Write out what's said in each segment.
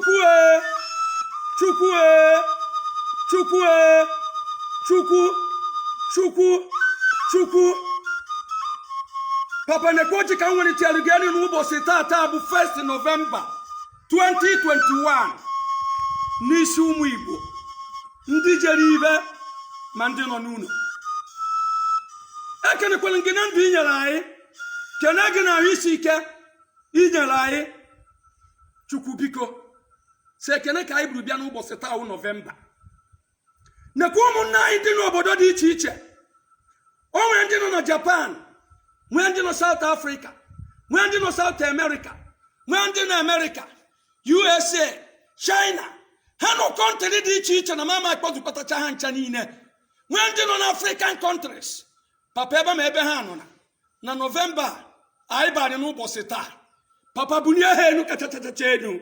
Chukwu e, Chukwu e, Chukwu e, Chukwu, Chukwu, Chukwu. Papa, nekwa ọjị ka m welitere gị elu n'ụbọchị tata bụ 1st November 2021 n'isi ụmụ Igbo, ndị jere ibe ma ndị nọ n'ụlọ. Ekenekwere gị na ndụ i nyere anyị, kene gị na ahụ isi ike i nyere anyị. Chukwu biko, sị ekene ka anyị buru bịa n'ụbọchị taa wụ November. Nekwa ụmụnne anyị dị n'obodo dị iche iche. O nwere ndị nọ na Japan, nwee ndị nọ South Africa, nwee ndị nọ South America, nwee ndị nọ America, USA, China. Ha nọ country dị iche iche na mama akpọzukọtacha ha ncha niile. Nwee ndị nọ na African countries. Papa, ebe ma ebe ha nọ na November anyị banye n'ụbọchị taa, Papa, bunie ha enu kachachacha enu,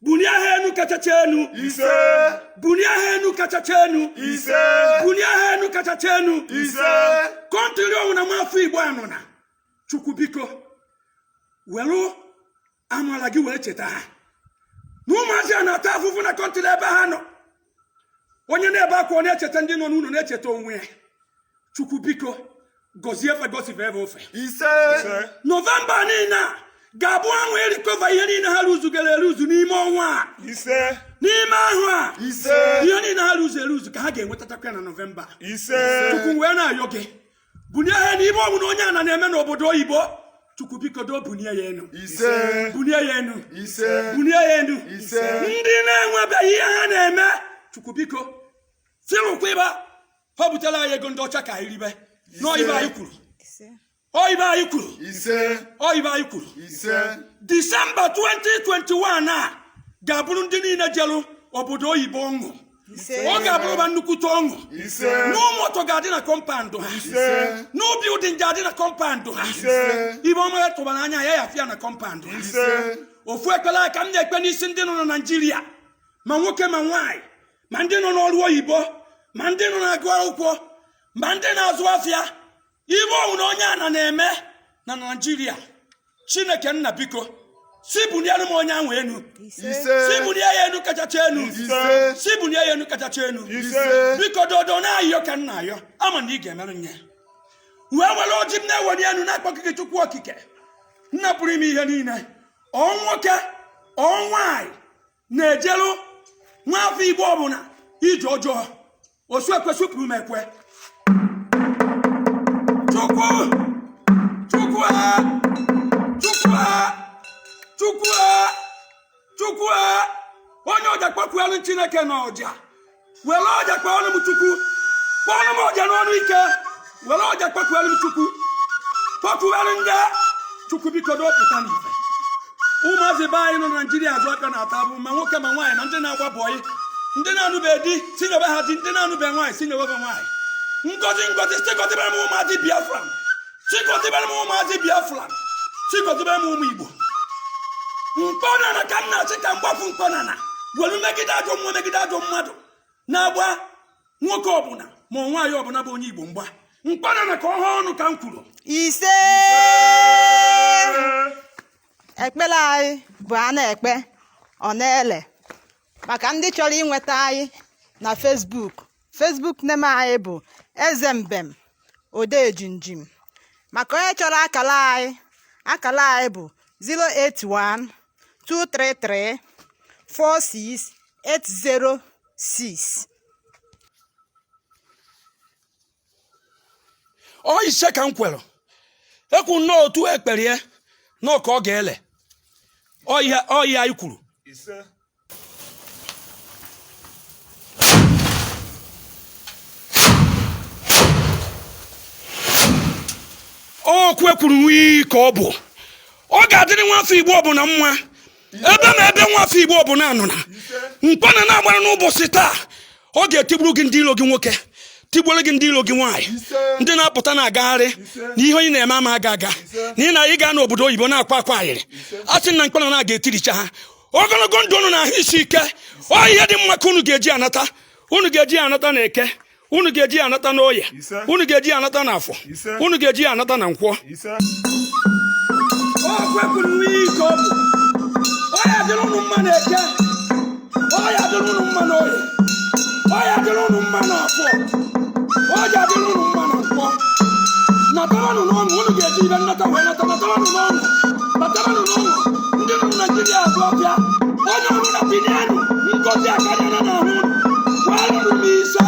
bunie ha enu kachacha enu. Ise. Bunie ha enu kachacha enu. Ise. Bunie ha enu kachacha enu. Ise. Country ọnwụ na nwafọ Igbo anọ na, Chukwu biko, welu amala gị wee cheta ha na ụmụazị a na-ata afụfụ na country ebe ha nọ. Onye na-ebe akwa, ọ na-echeta ndị nọ n'ụlọ, na-echeta onwe ya. Chukwu biko, gọzie efe, gọzife ebe ofe. Ise. November niile a ga-abụ anwụ e-recover ihe niile ha luzugara eluzu n'ime ọnwa a. Ise. N'ime ahụ a. Ise. Ihe niile ha luzu eluzu ka ha ga-enwetatakwa na November. Ise. Chukwu, wee na-ayọ gị, bunie ha n'ime ọbụla onye ana na-eme n'obodo oyibo. Chukwu biko, do, bunie ya enu. Ise. Bunie ya enu. Ise. Bunie ya enu. Ise. Ndị na-enwebeghị ihe ha na-eme, Chukwu biko, sirụkwa ịba ha butere anyị ego ndị ọcha ka anyị ribe n'oyibo anyị kwuru. Oyibo anyị kwuru. Ise. Oyibo anyị kwuru. Ise. December 2021 a ga-abụrụ ndị niile jelu obodo oyibo ọṅụ. Ọ ga-abụrụba nnukwute ọṅụ. Ise. N'ụmụọtọ ga-adị na compound ha. Ise. N'ubi ụdị nje adị na compound ha. Ise. Ibe ọma ya tụbara anya ya, ya afịa na compound ha. Ise. Ofu ekpere ka m na-ekpe n'isi ndị nọ na Naịjirịa, ma nwoke ma nwaanyị, ma ndị nọ n'ọrụ oyibo, ma ndị nọ na-agụ akwụkwọ, ma ndị na-azụ afịa, ibe ọnwụ na onye ana na-eme na Naịjirịa, Chineke nna biko, si bunyere m onye ahụ enu. Ise. Si bunie ya enu kachacha enu. Ise. Si bunie ya enu kachacha enu. Ise. Biko, dodo na-ayọ ka m na-ayọ, ama na ị ga-emerụ nye. Wee were oji m na-eweli enu na-akpọ gị, Chukwu Okike nna pụrụ ime ihe niile. Ọ nwoke, ọ nwaanyị na-ejelu nwaafọ Igbo ọbụla ije ọjọọ, osu ekwesịpụrụ m ekwe. Chukwu, Chukwu a, Chukwu a, Chukwu a, Chukwu a, onye ọja kpọkwuelu Chineke na ọja, were ọja kpọọrọ m Chukwu, kpọọrọ m ọja n'ọnụ ike, were ọja kpọkwuelu m Chukwu, kpọkwuelu ndị Chukwu biko, dopụta n'ife. Ụmụazị be anyị nọ na Naịjirịa azụ aka na-ata abụ, ma nwoke ma nwaanyị, ma ndị na-agba bọyị, ndị na-anụbe di si nyebe ha di, ndị na-anụbe nwaanyị si nyebe ha nwaanyị. Ngozi, ngozi, si gọzibere m ụmụazị Biafra, si gọzibere m ụmụazị Biafra, si gọzibere m ụmụ Igbo. Mkpọnana ka m na-achị ka m gbafu mkpọnana welu megide ajọ mmụọ, megide ajọ mmadụ na-agba nwoke ọbụla ma ọ nwaanyị ọbụla bụ onye Igbo mgba. Mkpọnana ka ọ hụ ọnụ ka m kwuru. Ise. Ekpere anyị bụ a na-ekpe ọ na-ele. Maka ndị chọrọ inweta anyị na Facebook, Facebook name anyị bụ Eze Mbem Odejinjim. Maka onye chọrọ akara anyị, akara anyị bụ 081 233 46 806. Ọ ise ka m kwere ekwu nnọọ otu ekpere ya nọọ ka ọ ga-ele. Ọ ihe anyị kwuru. Ise. Okwu ekwuru nwe ka ọ bụ, ọ ga-adịrị nwafọ Igbo ọbụla mma, ebe na ebe nwafọ Igbo ọbụla nọ na mkpana na-agbara n'ụbọchị taa. Ọ ga-etigburu gị ndị ilo gị nwoke, tigbuoro gị ndị ilo gị nwaanyị, ndị na-apụta na-agagharị na ihe onye na-eme ama aga aga na ị na ị gaa n'obodo oyibo na-akwa akwa ayịrị. A sị na mkpana na ga-etiricha ha. Ogologo ndụ unu na ahụ isi ike, ọ ihe dị mma ka unu ga-eji anata. Unu ga-eji anata na Eke, unu ga-eji anata n'Oye, Ise. unu ga-eji anata n'Afọ, Ise. unu ga-eji anata na Nkwọ. Ise. Okwu ekwuru nwe ike ọ bụ, ọ ya dịrị unu. mma na Eke, ọ ya dịrị unu mma na Oye, ọ ya dịrị unu mma na Afọ, ọ ya dịrị unu mma na Nkwọ. Nataranụ n'ọṅụ, unu ga-eji ibe nnata wee nata. Nataranụ n'ọṅụ, nataranụ n'ọṅụ. Ndị nọ na Naijiria azụ ọbịa, onye ọrụ na binianụ, ngozi akarịa na n'ahụ unu. Kwalụnụ m ise.